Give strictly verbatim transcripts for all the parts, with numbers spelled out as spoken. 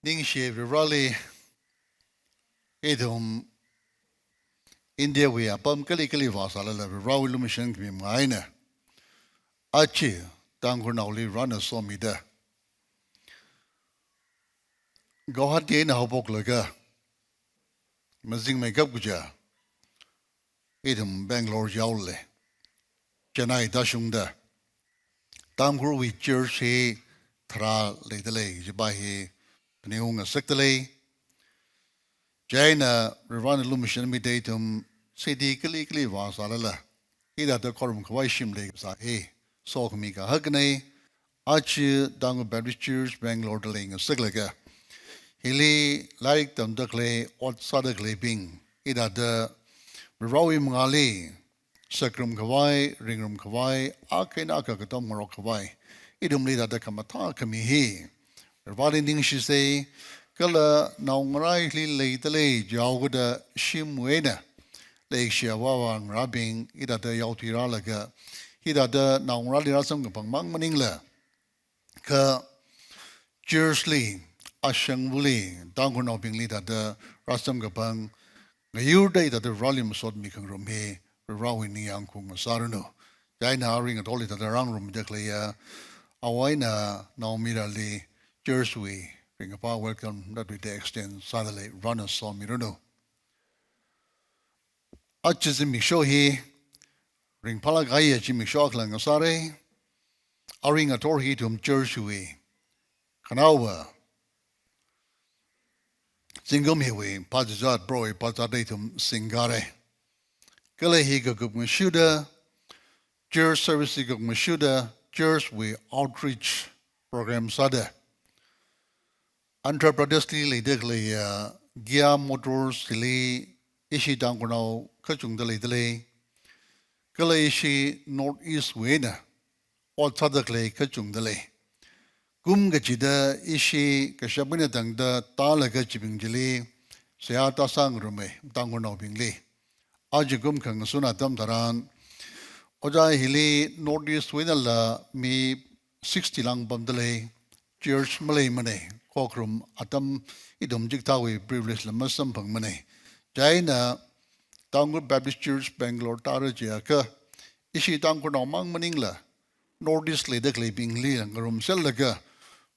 Ningshi Varivarali, ithum India wui apam kali kali vāsālala Varivarawui lumashan khami manga eina aja Tangkhulnaoli Varivarana somida, Guwahati eina haophoklaga mazingmeikap kaja ithum Bangalore yaole. Chennai tāshungda Tangkhulwui church hi tharā leidalei kajipa hi phaningung ngasakdalei. Chieina Varivarana lumashanmida ithum city kali kali vāsālala hithāda khorumkhavai shim leikasā hi sokhami kahakna. Aja Tangkhul Baptist Church Bangalore da leingasaklaga hili lairik tamda khalei, ot sāda khaleibing, hithāda Varivarawui mangāli sāngarumkhavai, ringrumkhavai, akha eina akha katom ngarokkhavai ithumli hithāda khamathā khami hi Varivarali ningshisa, kala naongarā hili leidalei jihaokida shimwui eina leikashi avāva ngarābing hithāda yaothuirālaga, hithāda naongarāli rāsamkaphang mang maningla, kha church li, ashangvali, Tangkhulnaobingli hithāda rāsamkaphang ngayurda hithāda Varivarali masotmi khangarum hi Varivarawui ningyāng khaung ngasāranu. Chieina arui ngathorli hithāda rāngarumda khaleiya āwo eina naomayarali church wui ringkaphā welcome da tuida extend sādalei, Varivarana somiranu. Aja zimiksho hi ringphālāk kahaiya zimiksho akhala ngasāra. Arui ngathor hi ithum church wui khanaowa zingkum hiwui phāzāzat, Prohowui phāzātli ithum singkara. Kala hi kakup ngashuda, church service hi kakup ngashuda, church wui outreach program sāda Andhra Pradesh li leida khaleiya Kia Motors hili ishi Tangkhulnao kachungda leidalei. Kala ishi North East wui eina ot sāda khalei kachungda lei. Kum kachida ishi kashap eina tangda tālaga chibing chili seihā tāsāngarumma Tangkhulnaobingli. Aja kum khangasun atam tharan, ojā hili North East wui einala mi sixty lāng pamdalei, church maleimana, khokharum atam ithum chikathāwui privilege la masamphangmana. Chieina Tangkhul Baptist Church Bangalore tāra jiakha, ishi Tangkhulnao mang maningla, North East leida khaleibingli ngarumserlaga,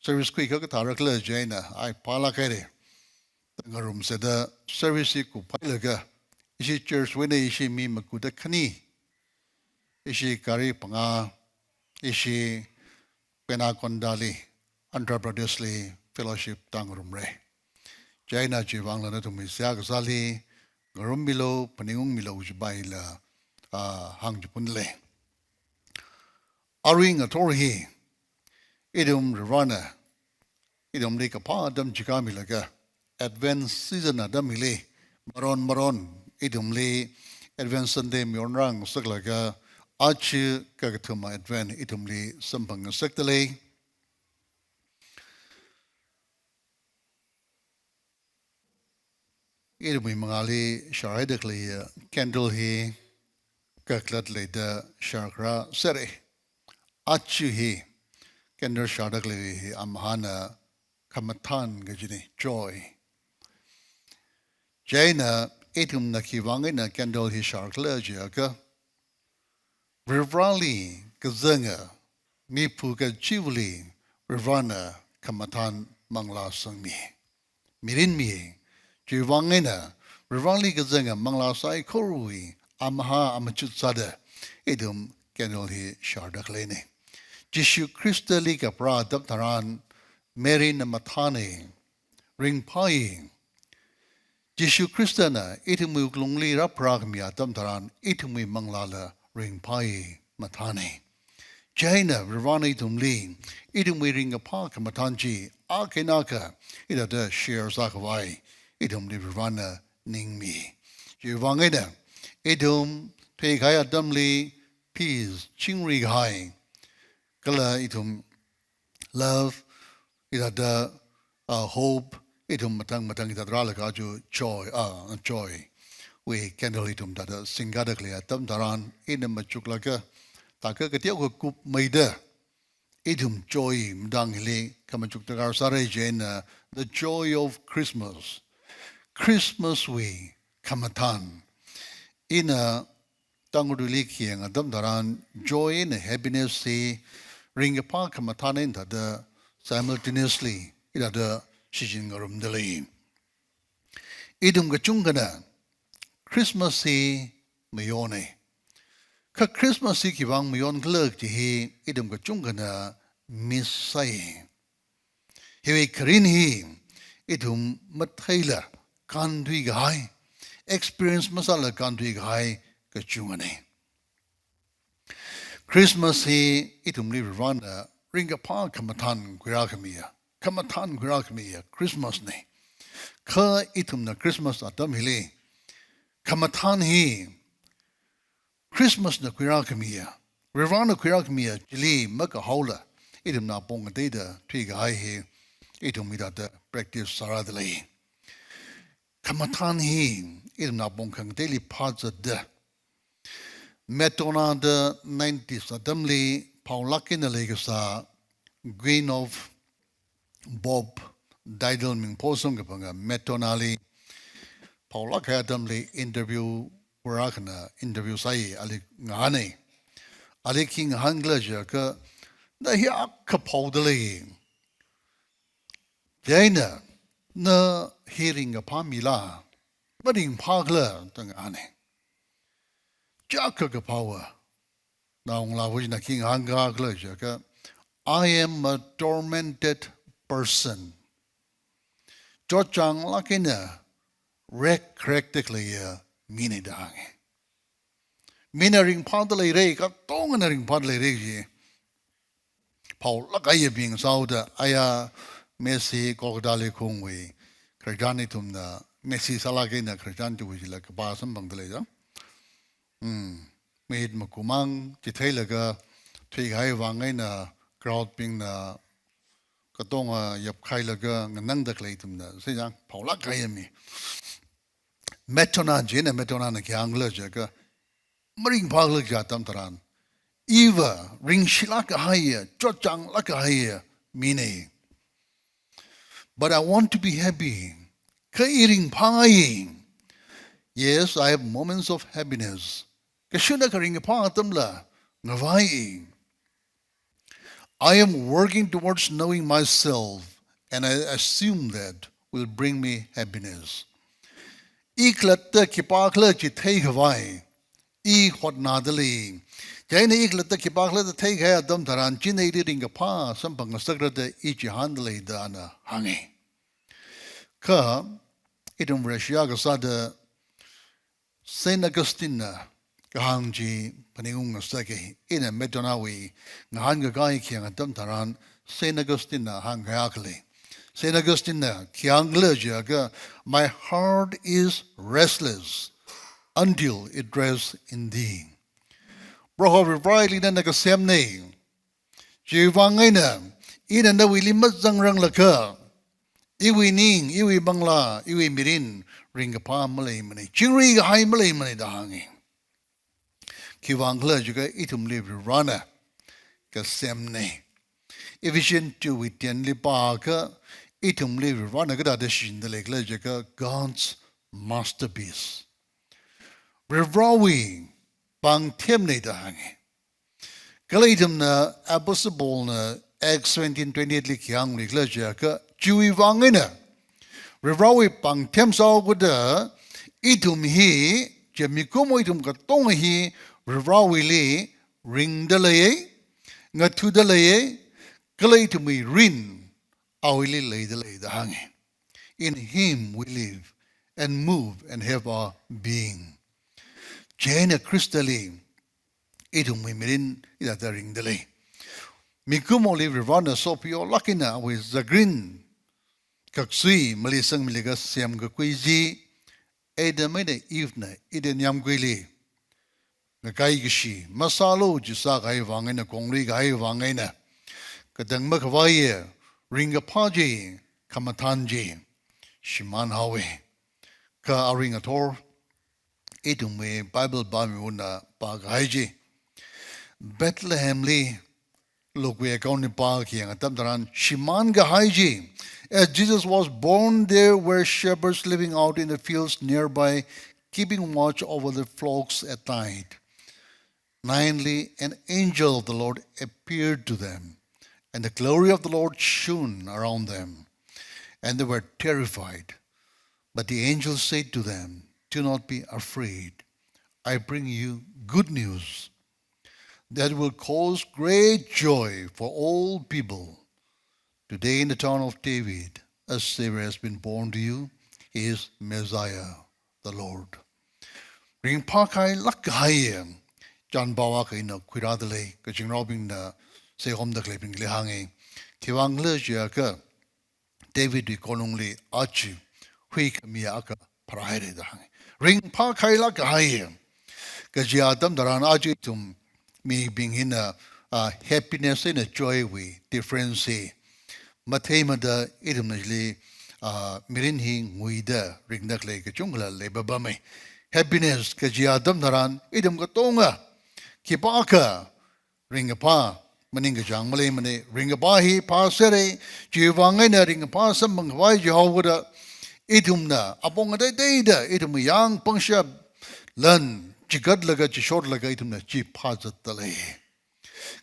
service khuikha kathāra khala chieina, ai phālāk haira. Ngarumserda service hi kuphailaga, ishi church wui eina ishi mi makuda khani, ishi gari phangā, ishi Penakonda li, Andhra Pradesh li fellowship tāngarumra. Chieina chiwui vangla nathumwui seihā kasāli ngarummilu, phaningungmilu kajipa hila, ah, hāngchiphunlei. Arui ngathor hi ithum Varivarana ithumli kaphā atam chikhāmilaga, Advent season atam hili, maron maron ithumli Advent Sunday mayon rāngasaklaga, aja kakathuma Advent ithumli samphang ngasakdalei. Ithumwui mangāli shārhaida khaleiya candle hi kakhalat leida shārkharā sāra. Aja hi candle shārda khalei hi amahāna khamathān kajina, joy. Chieina ithumna khiwui vang eina candle hi shārkhala jiakha, Varivarali kazanga miphu kachivali Varivarana khamathān manglā sangmi, mirin mi. Chiwui vang eina Varivarali kazanga manglā saikorawui amahā amachut sāda ithum candle hi shārda khaleina. Jishu Khristali kapharā atam tharan Maryna mathāna, ringphāya. Jishu Khristana ithumwui wuklungli rāpharākhami atam tharan ithumwui manglāla ringphāya, mathāna. Chieina Varivarana ithumli ithumwui ringkaphā khamathān chi akha eina akha hithāda share sākhavai ithumli Varivarana ningmi. Chiwui vang eina ithum thuikahai atamli peace, chingri kahai, kala ithum love, hithāda, ah, hope, ithum mathang mathang hithāda rālaga aja joy, ah, joy wui candle ithum thāda singkada khalei atam tharan, ina machuklaga, thākha kateokha kupmeida, ithum joy mathang hili khamachuk darkar sāra chieina, the joy of Christmas. Christmas wui khamathān. Ina Tangkhulli khayang atam tharan joy eina happiness hi ringkaphā khamathān eina thāda simultaneously hithāda shichin ngarumda lei. Ithum kachungkhana Christmas hi mayonei. Kha Christmas hi khiwuivang mayonkhala kaji hi ithum kachungkhana miss sāi. Hiwui kharin hi ithum matheila kānthui kahai, experience masāla kānthui kahai kachungkhanei. Christmas hi ithumli Varivarana ringkaphā khamathān khuirākhamiya, khamathān khuirākhamiya Christmas nei. Kha ithumna Christmas atam hili khamathān hi Christmas na khuirākhamiya, Varivarana khuirākhamiya chili makahaola, ithumna apong kateida thuikahai hi ithum hithāda practice sārāda lei. Khamathān hi ithumna apong khangateili phāzatda, Madonna da nineties atamli phaolāk eina leikasā Queen of Pop, Diddley Mingpho samkaphanga Madonnali phaolāk kahai atamli interview, ura akhana interview sāi, ali ngahānei. Ali khi ngahānkhala jiakha, na hiyākha phaoda lei. Chieina na hi ringkaphā mila, maringphākhala da ngahānei. Chiyākha kaphāva. Naongalāva china khi ngahānkhala jiakha, "I am a tormented person." Chotchānglāk eina rek krektek leiya minei da hāngi. Mina ringphāda leirei, katongana ringphāda leirei ji. Phaolāk kahaiya bing sāhaoda, aya Messi Kolkatali khaungwui khararchan ithumna, Messi sālāk eina khararchan chiwui chila kapā samphangda lei ja. Hmm. Mihit makumang chitheilaga thuikahai vang eina crowd bingna katonga yapkhailaga nganangda khalei ithumna, sijang phaolāk kahaiya mi. Madonna china, Madonnana khi hāngkhala jiakha, maringphākhala kaji atam tharan, iva ringshilāk kahaiya, chotchānglāk kahaiya minei. But I want to be happy. Kha i ringphāngai. Yes, I have moments of happiness. Kashuna kha ringkaphā atamla ngavai. I am working towards knowing myself, and I assume that will bring me happiness. I khalatta khipākhala chi theikhavai i hotnada lei. Chieina i khalatta khipākhala da theikahai atam tharan, china ili ringkaphā samphangngasakra da i chihānda lei da ana hāngi. Kha, ithum Russia kasāda Saint Augustine-na kahāng chi phaningung ngasakei, ina Madonnawui ngahānkakā hi khayang atam tharan Saint Augustine-na hāngkahai akha lei. Saint Augustine-na khi hāngkhala jiakha, "My heart is restless until it rests in thee." Proho Varivarali nana kasemnei. Chiwui vang eina, ina nawuili mazangranglakha, iwui ning, iwui manglā, iwui mirin ringkaphā maleimanei, chingri kahai maleimanei da hāngi. Khiwui vangkhala jiakha ithumli Varivarana kasemnei. Ephesians two wui ten li pākha, ithumli Varivarana kathāda shichinda leikhala jiakha, God's masterpiece. Varivarawui pāngthemnei da hāngi. Kala ithumna Apostle Paul-na Acts seventeen twenty-eight li khi hānglikhala jiakha, chiwui vang eina Varivarawui pāngthem sāhaokida, ithum hi, chi mikumo ithum katonga hi Varivarawuili ringda leiya, ngathuda leiya, kala ithumwui mirin awuili leida lei da hāngi. In him we live and move and have our being. Chieina Khristali ithumwui mirin hithāda ringda lei. Mikumoli Varivarana sophayolāk eina awui zagrin kaksui maleisangmilaga semkakhui chi, Adam eina Eve-na Eden yāmguili ngakai kashi masālu chi sākahai vang eina, konglui kahai vang eina, katang makhavaiya ringkaphā chi, khamathān chi shimānhaowa. Kha aring athor ithumwui Bible pāmiwui eina pākahai chi, Bethlehemli Luke wui account li pākayang atam tharan, shimānkahai chi. As Jesus was born, there were shepherds living out in the fields nearby, keeping watch over the flocks at night. Ninthly, an angel of the Lord appeared to them, and the glory of the Lord shone around them, and they were terrified. But the angel said to them, "Do not be afraid. I bring you good news that will cause great joy for all people. Today in the town of David, a Savior has been born to you. He is Messiah, the Lord." Ringphākhailāk kahai chānpao akha ina khuirāda lei, kazingraobingna seihomda khaleibingli hānga. Khiwuivang khala jiakha, Davidwui konungli aja huikhami akha pharāhaira da hānga. Ringphākhailāk kahai. Kaji atam tharan aja ithum mibing hina, ah, happiness eina joy wui difference hi matheimada ithumna chili, ah, mirin hi nguida ringda khalei kachungkhala leipapama. Happiness kaji atam tharan ithum katonga khipākha ringkaphā maningkachāng maleimana, ringkaphā hi phāsera, chiwuivang eina ringkaphā samphang khavai chi haokada, ithumna apong ateiteida ithum yang pangshap lan chigatlaga chishotlaga ithumna chi phāzatda lei.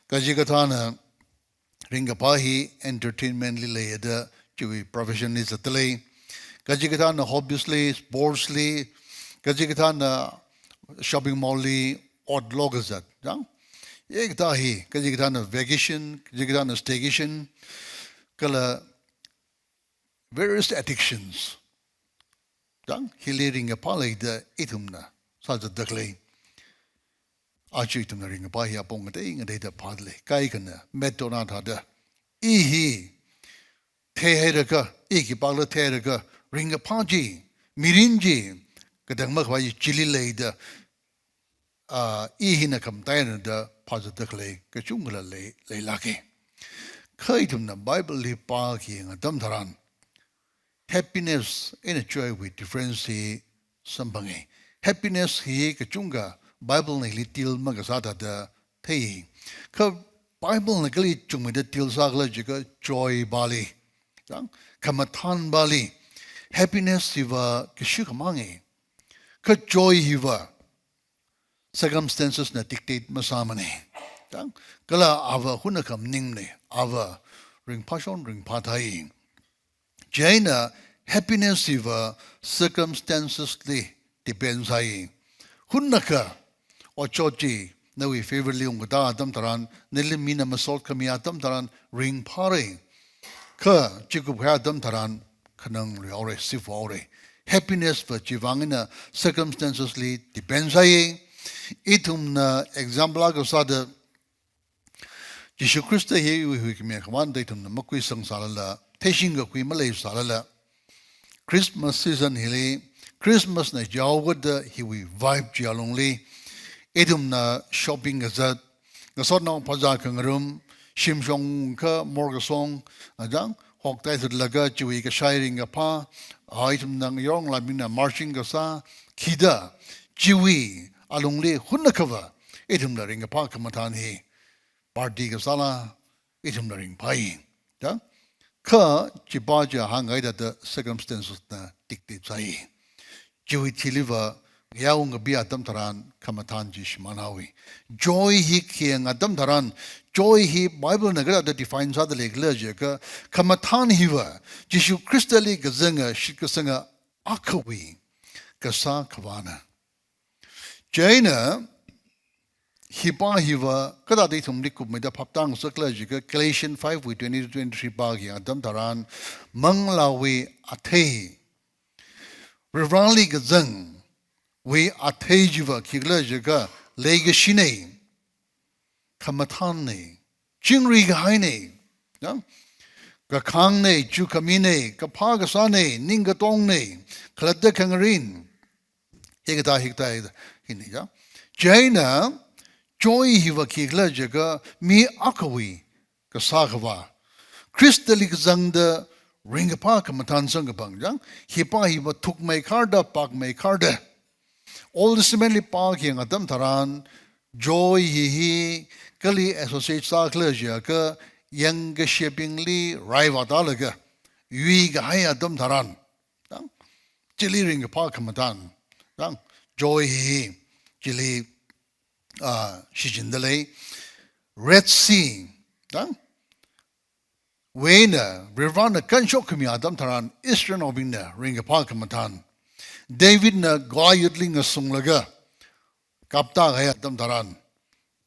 Kachikathāna ringkaphā hi entertainment li leida chiwui profession li zatda lei. Kachikathāna hobbies li, sports li, kachikathāna shopping mall li, ot lokazat, chang? Hikathā hi, kachikathāna vacation, kachikathāna staycation, kala various addictions. Chang, hili ringkaphā leida ithumna sāzatda khalei. Aja ithumna ringkaphā hi apong ngatei ngateida phāda lei. Kaikhana, McDonald thāda, i hi theihairakha, i khipākhala theihairakha, ringkaphā chi, mirin chi, katang makhavai chili leida, ah, i hina khamataina da phāzatda khalei kachungkhala lei, leilāka. Kha ithumna Bible li pākayang atam tharan, happiness eina joy wui difference hi samphanga. Happiness hi kachungkha Bible na hili deal makasā thāda thei. Kha Bible na kali chungmeida deal sākhala jiakha joy pali, chang, khamathān pali. Happiness hiva kashu khamanga. Kha joy hiva circumstances na dictate masāmana. Chang, kala ava hunakha maningmana, ava ringphāshon ringphāthai. Chieina happiness hiva circumstances li depend sāi. Hunakha otshot chi nawui favor li ungkatā atam tharan, nali mina masot khami atam tharan ringphāra. Kha chikup kahai atam tharan khanang luihaora, sifhaora. Happiness va chiwuivang eina circumstances li depend sāi. Ithumna example akha sāda, Jishu Khrista hi hui, huikhami akhavāna da ithumna makhuisang sālala, theishing kakhui malei sālala, Christmas season hili, Christmas na jaokada hiwui vibe chi alungli, ithumna shopping kazat, ngasotnao phazā khangarum, shimshong kha morkasong, ajang, hoktai zatlaga chiwui kashai ringkaphā, a ithumna ngayonglābingna marching kasā, khida, chiwui alungli hunakhava, ithumna ringkaphā khamathān hi, party kasāla, ithumna ringphāi. Da? Kha, chipa chi hāngngaida da circumstances na dictate sāi. Chiwui thiliva, yaung kapi atam tharan, khamathān chi shimānhaowa. Joy hi khayang atam tharan, joy hi Bible na kathāda define sāda leikhala jiakha, khamathān hiva, Jishu Khristali kazanga, shitkasanga akhawui kasā khavāna. Chieina, hipa hiva, kathāda ithumli kupmeida phaptāngasakhala jiakha Galatians five wui twenty to twenty-three pākayang atam tharan, manglāwui athei, Varivarāli kazangwui athei chiva khikhala jiakha, leikashina, khamathānna, chingri kahaina, ya? Kakhāngna, chukhamina, kaphā kasāna, ningkatongna, khalatta khangarin, hikathā, hikathā, hikathā, hina, ya? Chieina, joy hiva khikhala jiakha mi akhawui kasā khavā. Khristali kazangda ringkaphā khamathān samkaphang, ya? Hipa hiva thukmeikharda, pakmeikharda. Old Testament li pākayang atam tharan, joy hi hi kali associate sākhala jiakha yangkashebingli rai vātālaga yuikahai atam tharan, dang, chili ringkaphā khamathān, dang, joy hi chili, ah, shichinda lei. Red Sea, dang, wui eina Varivarana kanshok khami atam tharan Israelnaobingna ringkaphā khamathān. Davidna Goliathli ngasunglaga kaptākahai atam tharan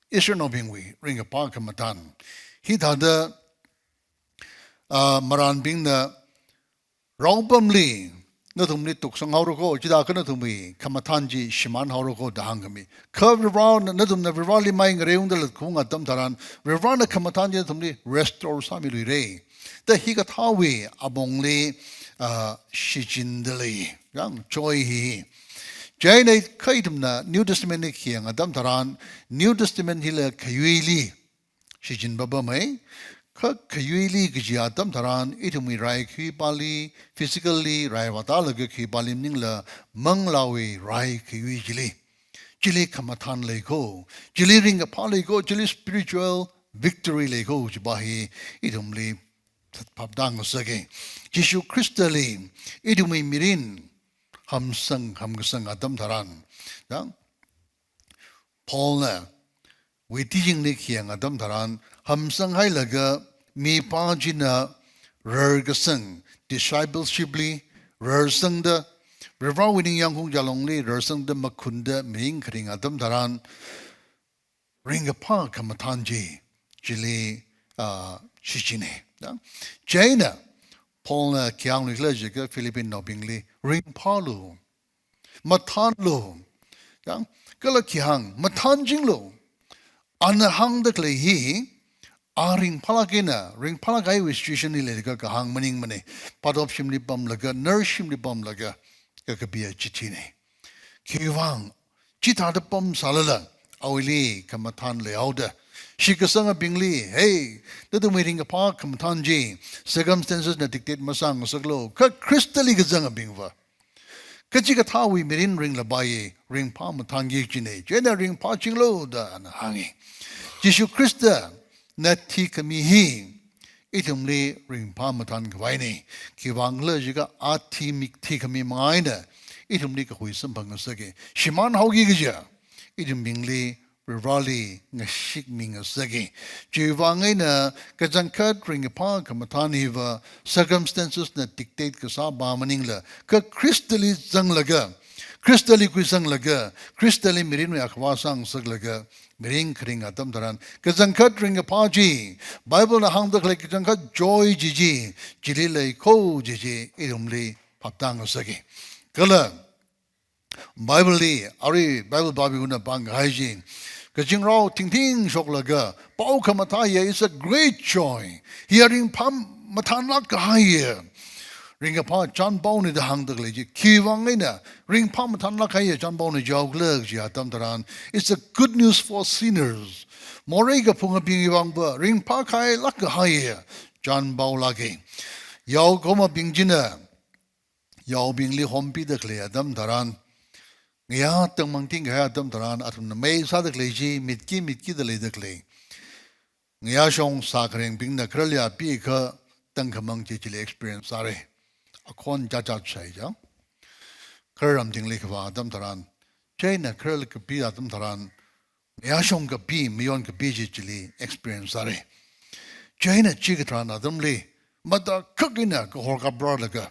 Israelnaobingwui ringkaphā khamathān. Hithāda, ah, marānbingna raopamli nathumli tuksang haora ko, chithākha nathumwui khamathān chi shimān haora ko da hāngkhami. Kha Varivarana, nathumna Varivarali mai ngareiungda latkhaung atam tharan, Varivarana khamathān chi nathumli restore sāmiluira. Da hikathāwui apongli, ah, shichinda lei. Yang joy hi. Chieina kha ithumna New Testament li khayang atam tharan, New Testament hila khayuili shichin papamei. Kha khayuili kaji atam tharan, ithumwui rai khuipāli, physically rai vātālaga khuipāli maningla, manglāwui rai khayui chili, chili khamathān lei ko, chili ringkaphā lei ko, chili spiritual victory lei ko, chiva hi ithumli phaptā ngasaka. Jishu Khristali ithumwui mirin hamsang, hamkasang atam tharan, yang, Paulna wui teaching li khayang atam tharan, hamsanghailaga mipā china rarkasang, discipleship li rarsangda, Varivarawui ningyāng khongja longli rarsangda makhunda mirin kharing atam tharan, ringkaphā khamathān chi chili, ah, shichina. Da? Chieina Paulna khi hāngluikhala jiakha Philippianaobingli, ringphālu, mathānlu. Yang, kala khi hāng, mathānchinglu. Ana hāngda khalei hi, a ringphālāk eina, ringphālāk kahaiwui situation li leilaga kahāng maningmana. Phatop shimli pamlaga, nurse shimli pamlaga, kakapiya chithina. Khiwuivang, chithāda pamsālala, awuili khamathān leihaoda, shitkasangabingli, hey, nathumwui ringkaphā khamathān chi, circumstances na dictate masāngasaklu, kha Khristali kazangabingva kachikathāwui mirin ringlapai, ringphā mathānki kajina, chieina ringphāchinglu da ana hānga. Jishu Khristana thikhami hi ithumli ringphā mathān khavaina. Khiwuivangkhala jiakha a thimi, thikhami manga eina ithumli kahui samphangngasaka. Shimānhaoki kaja, ithumbingli Varivarali ngashikmingasaka. Chiwuivang eina kachangkhat ringkaphā khamathān hiva circumstances na dictate kasā pa maningla, kha Khristali zanglaga, Khristali khuisanglaga, Khristali mirinwui akhava sāngasaklaga, mirin kharing atam tharan, kachangkhat ringkaphā chi, Bible na hāngda khalei kachangkhat joy chi chi, chili lei ko chi chi, ithumli phaptā ngasaka. Kala, Bible li, arui Bible pāmiwui eina pāngkahai chi, kazingrao thingthing shoklaga, pao khamathā hiya is a great joy. Hiya ringphā mathānlāk kahaiya ringkaphā chānpaona da hāngda khalei chi, khiwuivang eina ringphā mathānlāk kahaiya chānpaona jihaokhala kaji atam tharan, it's a good news for sinners. Morei kaphungabingwui vang pa ringphā kahailāk kahaiya chānpaolāka. Yaokhomabing china yaobingli hompida khalei atam tharan, ngayā tangmang thingkahai atam tharan, athumna mei sāda khalei chi, mitki mitkida leida khalei. Ngayā shong sākharengbingna khararli apikha tangkhamang chi chili experience sāra. Akhon chachat shai chang. Kharar ramtingli kavā atam tharan, chieina khararli kapi atam tharan, ngayā shong kapi, mayon kapi chi chili experience sāra. Chieina chikathā atamli, matakhak eina kahor kaprālaga,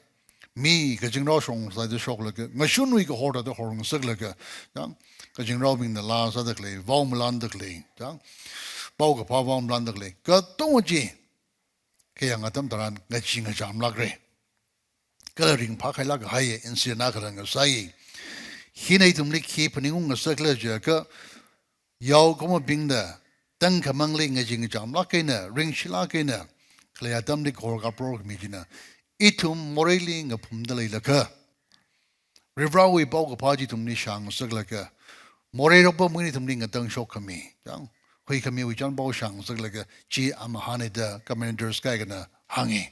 mi kazingrao shong sāda shoklaga, ngashunwui kahor thāda horngasaklaga, chang, kazingraobingna laa sāda khalei, vao malanda khalei, chang, paokaphā vao malanda khalei, katonga chi, khayang atam tharan ngachee ngachamlākra. Kala ringphā kahailāk kahaiya incident akha rāngasai. Hina ithumli khi phaningungngasakhala jiakha, yaokhomabingna tangkhamangli ngachee ngachamlāk eina, ringshilāk eina khalei atamli kahor kapror khami china, ithum moreili ngaphumda leilakha, Varivarawui paokaphā chi ithumli shāngasaklaga, morei rokpa mui ithumli ngatangshok khami, chang, huikhamiwui chānpao shāngasaklaga, chi amahāna da commentators kaikhana hānga.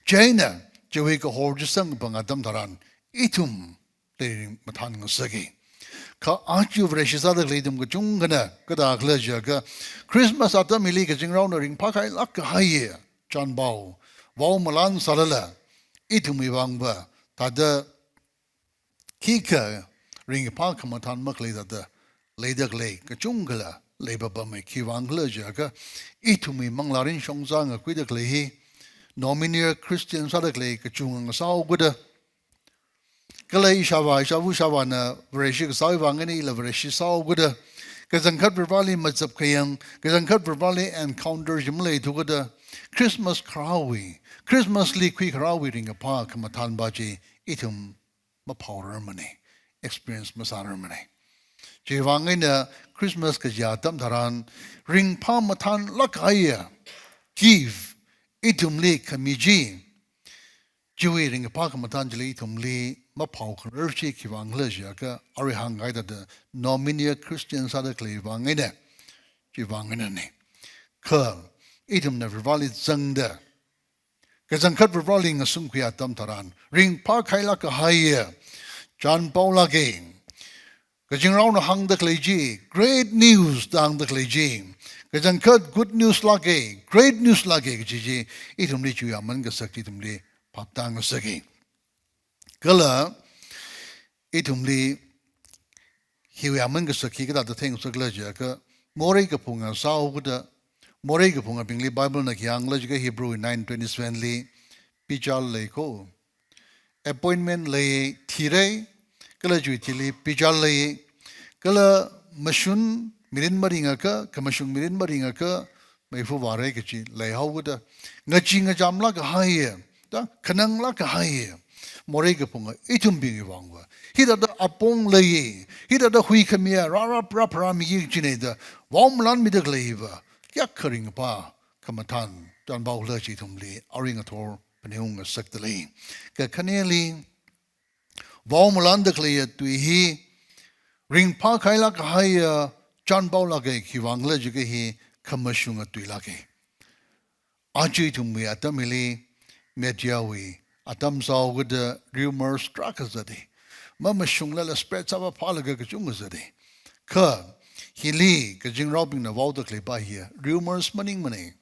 Chieina, chiwui kahor chi samkaphang atam tharan, ithum leiring mathānngasaka. Kha aja Vareshi sāda khalei ithum kachungkhana kathākhala jiakha, Christmas atam hili kazingraona ringphākhailāk kahaiya chānpao, vaomalan sālala, ithumwui vangva thāda khikha ringphā khamathān makhalei thāda leida khalei kachungkhala leipapamma. Khiwuivangkhala jiakha, ithumwui manglārin shongzā ngakuida khalei hi, nominal Christian sāda khalei kachungkha ngasāhaokada, kala ishāvā, ishāva ishāvāna Vareshi kasāwui vang eina ila Vareshi sāhaokada, kachangkhat Varivarāli mazapkhayang, kachangkhat Varivarāli encounter chi maleithukada, Christmas kharāwui, Christmas li khuikharāwui ringkaphā khamathānpa chi ithum maphaorarmana, experience masārarmana. Chiwui vang eina Christmas kaji atam tharan, ringphā mathānlāk kahaiya gift ithumli khami chi, chiwui ringkaphā khamathān chili ithumli maphaokarar chi khiwuivangkhala jiakha, arui hāngkahai thāda nominal Christian sāda khaleiwui vang eina, chiwui vang einana. Kha ithumna Varivarāli zangda, kachangkhat Varivarāli ngasungkhui atam tharan, ringphākhailāk kahaiya chānpaolāka. Kazingraona hāngda khalei chi, great news da hāngda khalei chi, kachangkhat good news lāka, great news lāka kaji chi, ithumli chiwui aman kasak chi ithumli phaptāngasaka. Kala ithumli hiwui aman kasak hi kathāda theingasakhala jiakha, morei kaphunga sāhaokada, morei kaphungabingli Bible na khi hāngkhala jiakha Hebrew nine twenty-seven li, pichal lei ko, appointment lei, thira, kala chiwui thili pichal lei, kala mashun mirin maringakha, khamashung mirin maringakha, meifa vāra kachi leihaokada, ngachee ngachamlāk kahaiya, da, khananglāk kahaiya morei kaphunga ithumbingwui vangva, hithāda apong lei, hithāda huikhamiya rāra, rāpharāmiki kachina da vaomalan mida khaleiva, kayākha ringkaphā khamathān chānpaokhala chi ithumli arui ngathor phaningungngasakda lei. Kakhaneli, vaomalanda khaleiya tui hi ringphākhailāk kahaiya chānpaolāka. Khiwuivangkhala jiakha hi khamashunga tui lāka. Aja ithumwui atam hili, media wui atam sāhaokada, rumors tarākha zata, mamashunglala spread sāvā phālaga kachungkha zata. Kha hili kazingraobingna vaoda khaleipa hiya rumors maningmana.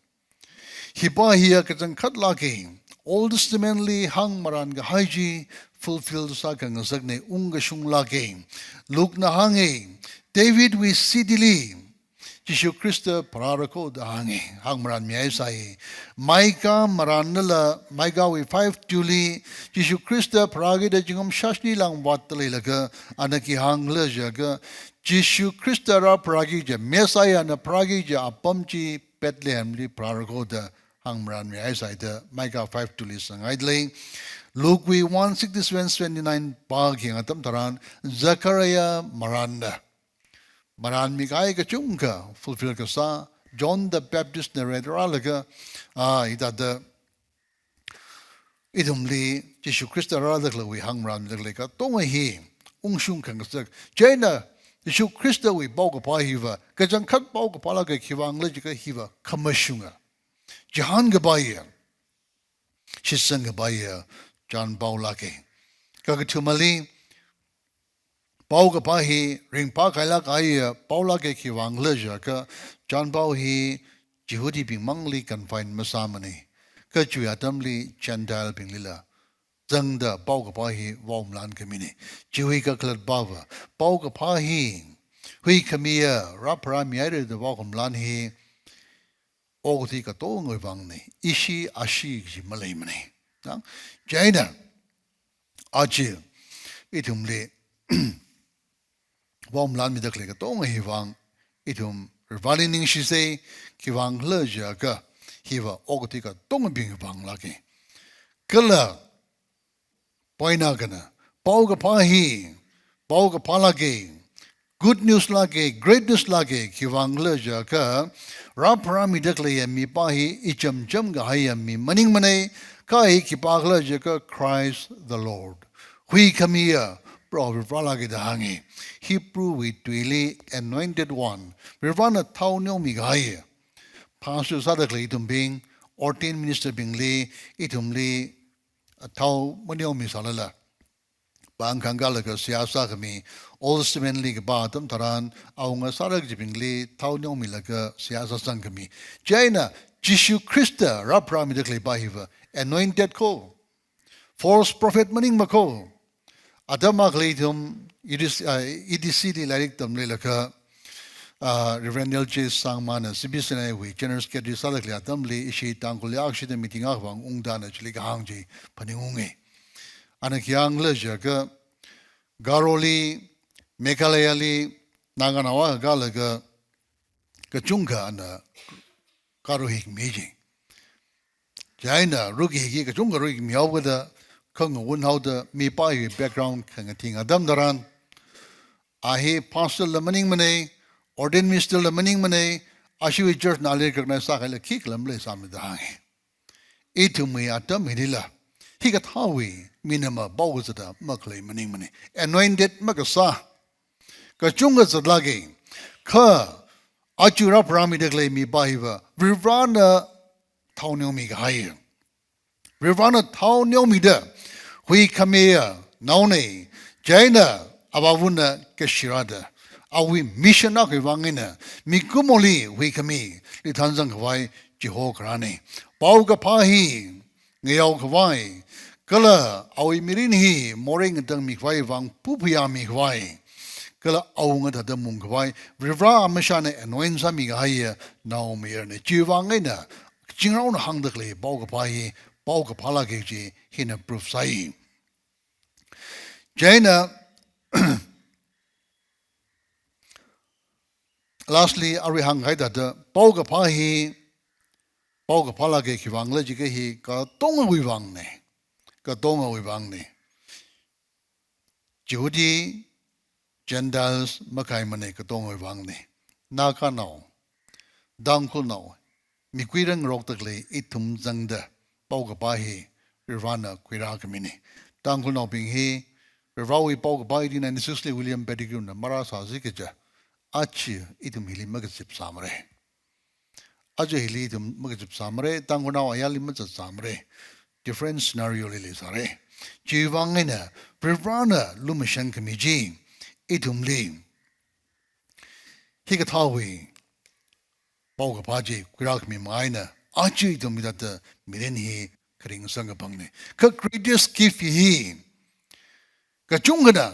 Hipa hiya kachangkhat lāka. Old Testament li hāngmaran kahai chi fulfill sākhangasakna, ungkashung lāka. Luke na hānga, David wui seat li Jishu Khrista pharāra ko da hānga, hāngmaranmihaisai. Micah marannala, Micah wui five two li Jishu Khrista pharāki da zingkum shāshini lāng vātda leilaga, ana khi hāngkhala jiakha, Jishu Khrista rāpharāki kaja, Messiah na pharāki kaja apam chi Bethlehem li pharāra ko da hāngmaranmihaisai da Micah five two li sāngaida lei. Luke wui one sixty-seven seventy-nine pākhayang atam tharan, Zechariah maranna, maranmi kahai kachungkha fulfill kasā, John the Baptist na rāda rālaga, ah, hithāda ithumli Jishu Khrista rāda khaleiwui hāngmaranmida khalei katonga hi ungshung khangasak. Chieina Jishu Khristawui paokaphā hiva kachangkhat paokaphā lāka. Khiwuivangkhala jiakha hiva khamashunga, chihān kapaiya, shitsang kapaiya chānpao lāka. Kakathumali, paokaphā hi ringphākhailāk kahaiya pao lāka. Khiwuivangkhala jiakha chānpao hi Jihudibing mangli confine masāmana. Kha chiwui atamli Gentile binglila zangda paokaphā hi vaomalan khamina. Chiwui kakhalatpava, paokaphā hi huikhamiya rāpharāmihaira da vaokhamalan hi okathui katongawui vangna, ishi ashi kaji maleimana. Nang, chieina, aja ithumli vaomalanmida khalei katonga hiwui vang ithum Varivarāli ningshisa. Khiwuivangkhala jiakha hiva okathui katongabingwui vang lāka. Kala point akhana, paokaphā hi paokaphā lāka, good news lāka, great news lāka. Khiwuivangkhala jiakha rāpharāmida khaleiya mipā hi ichamcham kahaiya mi maningmana. Kha hi khipākhala jiakha Christ the Lord, huikhamiya Proho Varivarā lāka da hānga. Hebrew wui tuili anointed one, Varivarāna thao neomi kahaiya. Pastor sāda khalei ithumbing, ordained minister bingli, ithumli thao maneomisālala, pāng khangkālaga seihā sākhami, Old Testament li kapā atam tharan, awunga sāra kajibingli thao neomilaga seihā sāsangkhami. Chieina Jishu Khrista rāpharāmida khalei pā hiva anointed ko, false prophet maningmana ko. Atam akhali ithum E D C, ah, E D C li lairik tamleilaga, ah, Reverend L J Sangmana C B C N A wui General Secretary sāda khalei atamli ishi Tangkhul akshida meeting akha vang ungda ana chili kahāng chi phaningunge. Ana khi hāngkhala jiakha, Garo li, Meghalaya li, Naganao akha kālaga, kachungkha ana Garo hi khami chi. Chieina rukki hi kachungkha rukki mihaoda, khangawun haoda, mipā hi background khangathing atam tharan, a hi pastor la maningmana, ordained minister la maningmana, ashiwui church na recognize sākhaila khikha lam leisāmida hānge. Ithumwui atam hilila, hikathāwui minama pao kazata makhalei maningmana. Anointed makasā, kachungkha zatlāke. Kha aja rāpharāmida khalei mipā hiva Varivarana thao neomikahai. Varivarana thao neomida huikhamiya naona, chieina avāvana kashirāda, awui mission akhawui vang eina mikumoli huikhami, lithānzang khavai chihokarāna. Paokaphā hi ngayaokhavai, kala awui mirin hi morei ngatangmi khavai vang puphayāmi khavai, kala awunga thāda mungkhavai, Varivara amashana anoint sāmikahaiya naomayarana. Chiwui vang eina, kachingraona hāngda khalei paokaphā hi, paokaphā lāka kaji hina proof sāi. Chieina, lastly, arui hāngkahai thāda, paokaphā hi, paokaphā lāka khiwui vangla jiakha hi katongawui vangna. Katongawui vangna. Jihudi, Gentiles, makhaimana, katongawui vangna. Naganao, Tangkhulnao, mikui rangarokda khalei ithum zangda, paokaphā hi Varivarana khuirākhamina. Tangkhulnaobing hi, Varivarawui paokaphā eighteen ninety-six li William Pettigrewna marāsāsi kaja, aja ithum hili makazipsāmara. Aja hili ithum makazipsāmara, Tangkhulnao ayarli mazatsāmara. Different scenario li leisāra. Chiwui vang eina, Varivarana lumashankhami chi, ithumli hikathāwui paokaphā chi khuirākhami manga eina, aja ithum hithāda mirin hi kharing samkaphangna. Kha greatest gift hi, kachungkhana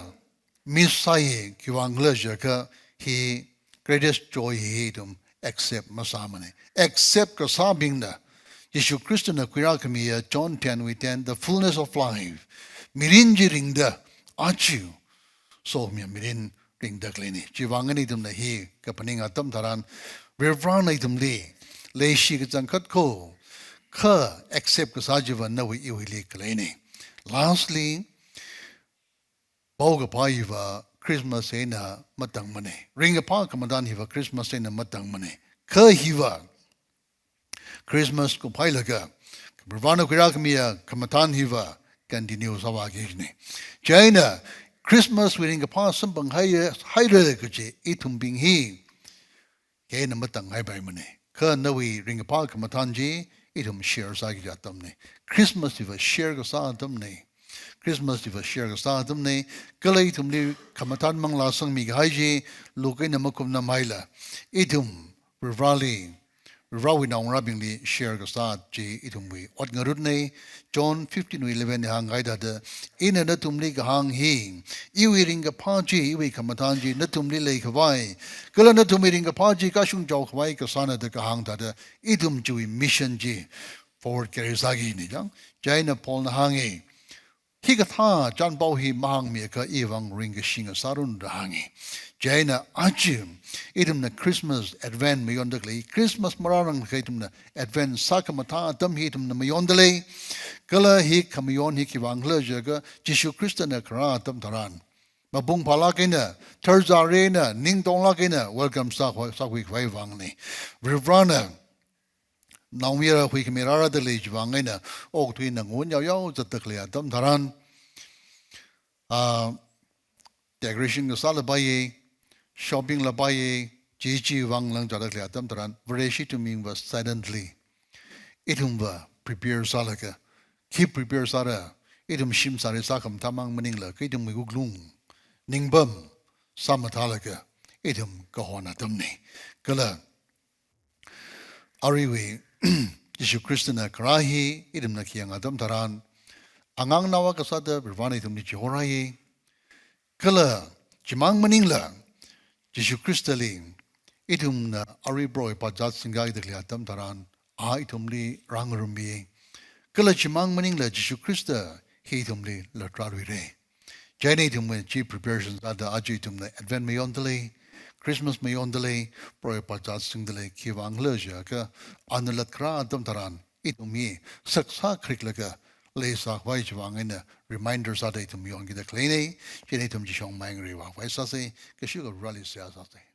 miss sāya, khiwui vangkhala jiakha hi greatest joy hi ithum accept masāmana. Accept kasābingna, Jishu Khristana khuirākhamiya John ten wui ten, the fullness of life, mirin chi ringda, aja sokhamiya mirin ringda khaleina. Chiwui vang eina ithumna hi kaphaning atam tharan, Varivarana ithumli leishi kachangkhat ko, kha accept kasā chiva nawui iwuili khaleina. Lastly, paokaphā hiva Christmas eina matangmana. Ringkaphā khamathān hiva Christmas eina matangmana. Kha hiva Christmas kuphailaga, Varivarana khuirākhamiya khamathān hiva continue sāvāki kajina. Chieina Christmas wui ringkaphā samphang haiya, haira kaji ithumbing hi, hi eina matanghaipaimana. Kha nawui ringkaphā khamathān chi ithum share sāki kaji atamna. Christmas hiva share kasā atamna. Christmas hiva share kasā atamna. Kala ithumli khamathān manglā sangmikahai chi, Luke eina makumnamhaila, ithum Varivarali, Varivarawui naongarābingli share kasā chi ithumwui ot ngarutna. John fifteen wui eleven na hāngkahai thāda, ina nathumli kahāng hi, iwui ringkaphā chi, iwui khamathān chi nathumli leikhavai, kala nathumwui ringkaphā chi kashung chaokhavai kasāna da kahāng thāda, ithum chiwui mission chi forward carry sākina chang. Chieina Paulna hānga, hikathā chānpao hi mahāngmiakha iwui vang ringkashi ngasāranu da hānga. Chieina aja ithumna Christmas, Advent mayonda khalei, Christmas marāranglaga ithumna Advent sākhamathā atam hi ithumna mayonda lei. Kala hi khamayon hi khiwui vangkhala jiakha Jishu Khristana kharā atam tharan, mapung phālāk eina, tharzar eina, ningtonglāk eina welcome sākhui, sākhuikhavai vangna. Varivarana naomayara huikhami rārada khalei chiwui vang eina okathuina nganunyao yao zatda khalei atam tharan, ah, decoration kasāla paiya, shopping la paiya, chi chiwui vang lang zatda khalei atam tharan, Vareshi ithum ming va silently, ithum va prepare sālaga, khi prepare sāra, ithum shim sāri sākhamathāmang maningla, kha ithumwui wuklung, ningpam sāmathālaga ithum kahona atamna. Kala aruiwui Jishu Khristana kharā hi ithumna khayang atam tharan, angangnao akha sāda Varivarana ithumli chihorāya. Kala chimang maningla, Jishu Khristali ithumna arui Proho pazat singda khalei atam tharan, a ithumli rāngarummi. Kala chimang maningla, Jishu Khrista hi ithumli latrāluira. Chieina ithumna chi preparation sāda aja ithumna Advent mayondalei, Christmas mayondalei, Proho pazat singdalei, khiwui vang khala jiakha, ana latkharā atam tharan ithum hi saksā khariklaga leisākhavai chiwui vang eina reminder sāda ithum yonki da khaleina. Chieina ithum chishong mai ngareivākhavai sāsa, kashika Vareli seihā sāsa.